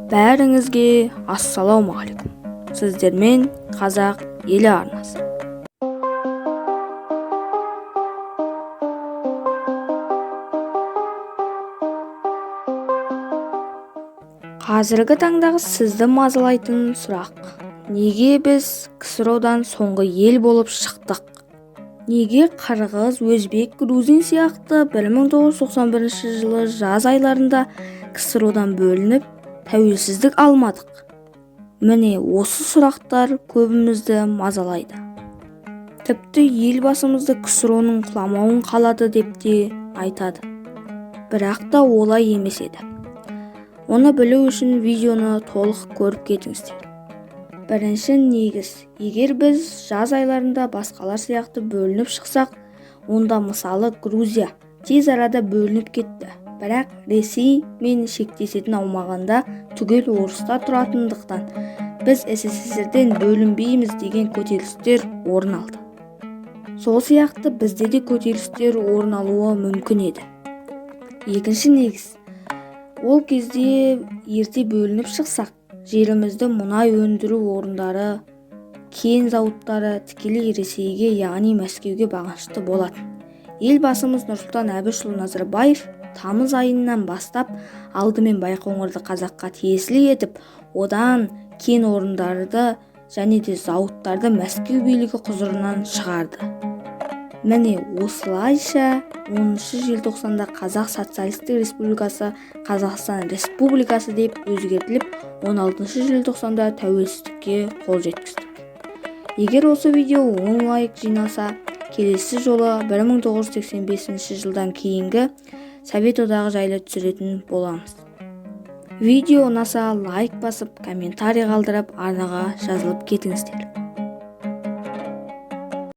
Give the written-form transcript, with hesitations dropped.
Бәріңізге ассалаумағалейкум. Сіздермен Қазақ елі арнасы. Қазіргі таңдағы сізді мазалайтын сұрақ. Неге біз КСРО-дан соңғы ел болып шықтық? Неге қырғыз, өзбек, грузин сияқты 1991 жылы жаз айларында КСРО-дан бөлініп, тәуелсіздік алмадық? Міне, осы сұрақтар көбімізді мазалайды. Тіпті елбасымызды КСРО-ның құламауын қалады деп те айтады. Бірақ та олай емес еді. Оны білу үшін видеоны толық көріп кетіңіздер. Бірінші негіз, егер біз жаз айларында басқалар сияқты бөлініп шықсақ, онда мысалы Грузия тез арада бөлініп кетті. Бірақ Ресей мен шектесетін аумағында түгел орыстар тұратындықтан біз СССР-ден бөлінбейміз деген көтерілістер орын алды. Сол сияқты бізде де көтерілістер орын алуы мүмкін еді. Екінші негіз, ол кезде ерте бөлініп шықсақ, жерімізді мұнай өндіру орындары, кен зауыттары тікелей Ресейге, яғни Мәскеуге бағынышты болатын. Елбасымыз Нұрсұлтан Әбішұлы Назарбаев тамыз айынан бастап алдымен Байқоңырды қазаққа тиесілі етіп, одан кен орындарды және де зауыттарды Мәскеу билігі құзырынан шығарды. Міне, осылайша 10 желтоқсанда Қазақ Социалистік Республикасы Қазақстан Республикасы деп өзгертіліп, 16 желтоқсанда тәуелсіздікке қол жеткіздік. Егер осы видео 10 лайк жинаса, келесі жолы 1985 жылдан кейінгі Совет Одағы жайлы түсіретін боламыз. Видео ұнаса лайк басып, комментарий қалдырып, арнаға жазылып кетіңіздер.